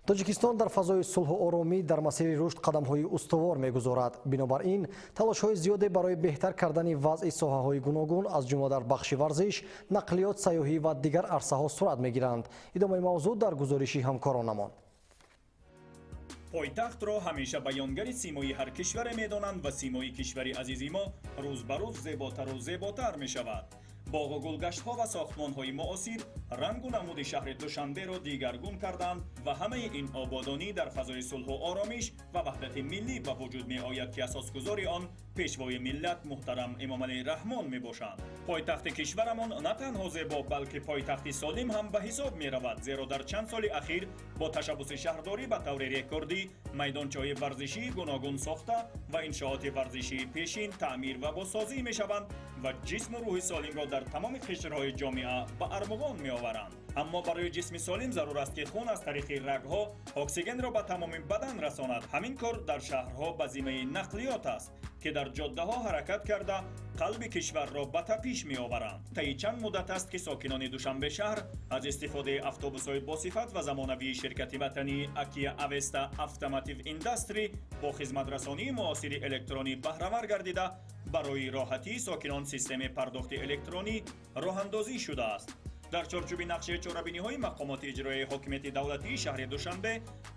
Тоҷикистон дар фазои сулҳу оромӣ дар масири рушд қадамҳои устувор мегузорад. Бинобар ин талошҳои зиёде барои беҳтар кардани вазъи соҳаҳои гуногун, аз ҷумла дар бахши варзиш, нақлиёт, сайёҳӣ ва дигар арсаҳо сурат мегиранд. Идомаи мавзӯъ дар гузориши ҳамкоронамон. Пойтахтро ҳамеша баёнгари симои ҳар кишваре медонанд ва симои кишвари азизи мо рӯз ба рӯз зеботару зеботар мешавад. Боғу гулгаштҳо ва сохтмонҳои муосир рангу намуди шаҳри Душанберо дигаргун карданд ва ҳамаи ин ободонӣ дар фазои сулҳу оромиш ва ваҳдати миллӣ ба вуҷуд меояд, ки асосгузори он Пешвои миллат муҳтарам Эмомалӣ Раҳмон мебошанд. Пойтахти кишварамон на танҳо зебо, балки пойтахти солим ҳам ба ҳисоб меравад, зеро дар чанд соли ахир бо ташаббуси шаҳрдорӣ ба таври рекордӣ майдончаҳои варзишии гуногун сохта ва иншооти варзишии пешин таъмир ва бозсозӣ мешаванд ва ҷисму рӯҳи солимро дар тамоми қишрҳои ҷомеа ба армуғон меоваранд. Аммо барои ҷисми солим зарур аст, ки хун аз тариқи рагҳо оксигенро ба тамоми бадан расонад. Ҳамин кор дар шаҳрҳо ба зиммаи нақлиёт аст, ки дар ҷоддаҳо ҳаракат карда, қалби кишварро ба тапиш меоваранд. Таи чанд муддат аст, ки сокинони Душанбе шаҳр аз истифодаи автобусҳои босифат ва замонавии ширкати ватании Акия Авеста Автомотив Индастри бо хизматрасонии муосири электронӣ баҳравар гардида, барои роҳатии сокинон системаи пардохти электронӣ роҳандозӣ шудааст. Дар чорчӯби нақшаи чорабиниҳои мақомоти иҷроияи ҳокимияти давлатии шаҳри Душанбе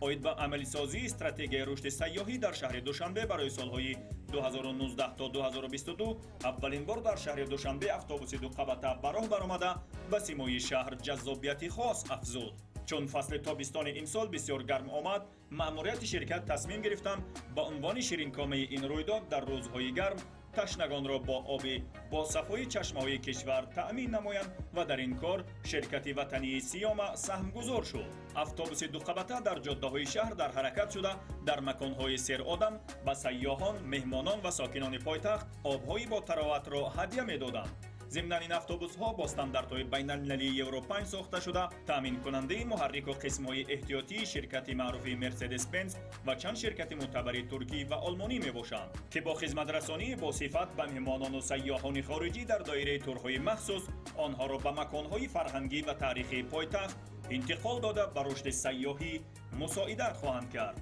оид ба амалисозии стратегияи рушди сайёҳӣ дар шаҳри Душанбе барои солҳои 2019 то 2022, аввалин бор дар шаҳри Душанбе автобуси дуқабата ба роҳ баромада, ба симои шаҳр ҷаззобияти хос афзуд. Чун фасли тобистони имсол бисёр гарм омад, маъмурияти ширкат тасмим гирифтанд, ба унвони ширинкомаи ин рӯйдод дар рӯзҳои гарм ташнагонро бо оби босафои чашмаҳои кишвар таъмин намоянд ва дар ин кор ширкати ватании Сиёма саҳмгузор шуд. Автобуси дуқабата дар ҷоддаҳои шаҳр дар ҳаракат шуда, дар маконҳои серодам ба сайёҳон, меҳмонон ва сокинони пойтахт обҳои ботароватро ҳадя медоданд. Зимнан, ин автобусҳо бо стандартҳои байналмилалии Евро 5 сохта шуда, таъминкунандаи муҳаррику қисмҳои эҳтиётии ширкати маъруфи Мерседес Бенз ва чанд ширкати мӯътабари туркӣ ва олмонӣ мебошанд, ки бо хизматрасонии босифат ба меҳмонону сайёҳони хориҷӣ дар доираи турҳои махсус онҳоро ба маконҳои фарҳангӣ ва таърихии пойтахт интиқол дода, ба рушди сайёҳӣ мусоидат хоҳанд кард.